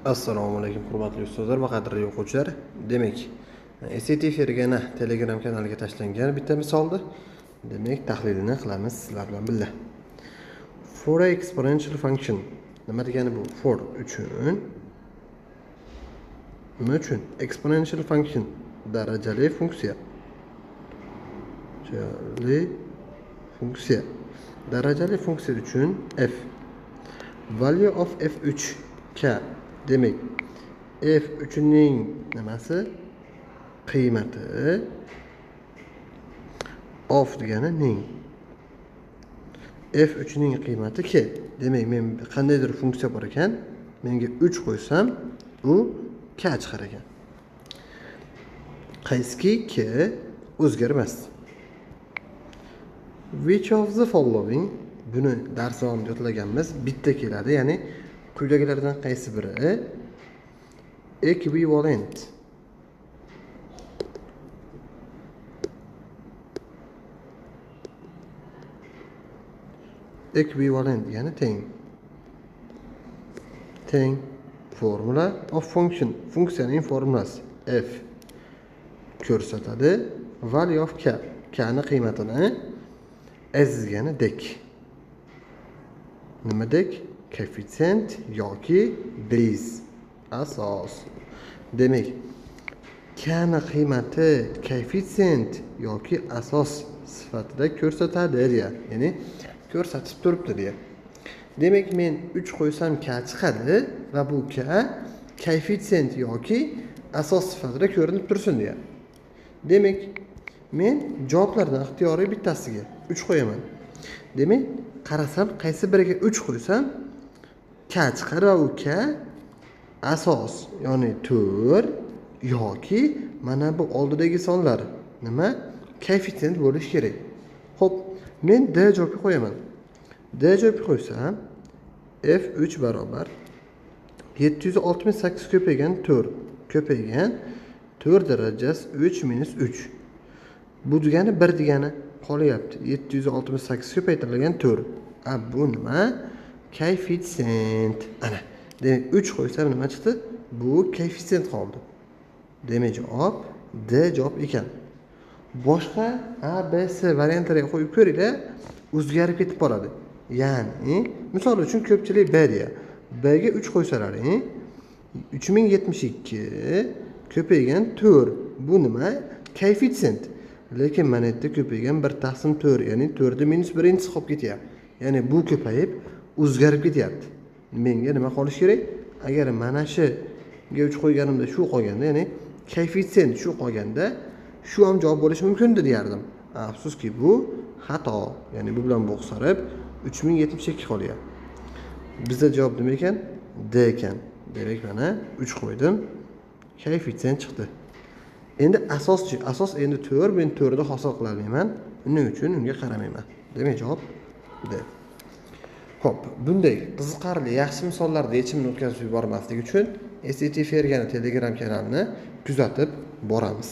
Assalomu alaykum hurmatli ustozlar va qadrli o'quvchilar. Demak, SAT Fergana Telegram kanaliga tashlangan bitta misolni, demak, tahlilini qilamiz sizlar bilan birga. For exponential function nima degani bu? For uchun, nima uchun? Exponential function darajali funksiya. Funksiya. Darajali funksiya uchun f value of f3 k. Demak, f3 ning nimasi? Qiymati of degani ning. f3 ning qiymati k. Demak, men qandaydir funksiya bor ekan, menga 3 qo'ysam, u k chiqar ekan. Qaysiki k o'zgarmas. Which of the following, buni dars davomida yodlaganmiz, bitta keladi, ya'ni quyidagilardan qaysi biri equivalent? Equivalent ya'ni teng. Teng formula of function, funksiyaning formulasi f ko'rsatadi value of k, k ni qiymatini s degani dek. Nima dek? Koeffitsient yoki base, asos. Demak, k ni qiymati koeffitsient yoki asos sifatida ko'rsatadi deya, ya'ni ko'rsatib turibdi deya. Demak, men 3 qo'ysam k chiqadi va bu k koeffitsient yoki asos sifatida ko'rinib tursin deya. Demak, men javoblardan ixtiyoriy bittasiga 3 qo'yaman. Demak, qarasam qaysi biriga 3 qo'ysam k chiqar va u k asos, ya'ni 4 yoki mana bu oldidagi sonlar nima? Koeffitsient bo'lishi kerak. Xo'p, men d javobga qo'yaman. D javobga qo'ysam f3 barobar 768 ko'paygan 4 ko'paygan 4 darajasi 3 minus 3. Bu degani 1 degani qolyapti. 768 ko'paytirilgan 4. A bu nima? Koeffitsient. Ana, demak 3 qo'ysam nima chiqdi? Bu koeffitsient qoldi. Demak, javob D javob ekan. Boshqa A, B, C variantlariga qo'yib ko'ringlar, o'zgarib ketib qoladi. Ya'ni, misol uchun ko'pchilik B deya. B ga 3 qo'ysalaring, 3072 ko'paygan 4. Bu nima? Koeffitsient. Lekin mana yerda ko'paygan 1 taqsim 4, ya'ni 4 ni minus 1 qolib ketyapti. Ya'ni bu ko'payib o'zgarib ketyapti. Menga nima qolish kerak? Agar mana shuga 3 qo'yganimda shu qolganda, ya'ni koeffitsient shu qolganda, shu ham javob bo'lishi mumkin deyardim. Afsuski bu xato. Ya'ni bu bilan bo'qsarib 3072 qolyapti. Bizda javob nima ekan? D ekan. Demak, mana 3 qo'ydim. Koeffitsient chiqdi. Endi asoschi, asos endi 4, men 4 ni hosil qila olmayman. Uning uchun unga qaramayman. Demak, javob D. Xo'p, bunday qiziqarli, yaxshi misollarni yechimini o'tkazib yubormaslik uchun SAT Fergana Telegram kanalini kuzatib boramiz.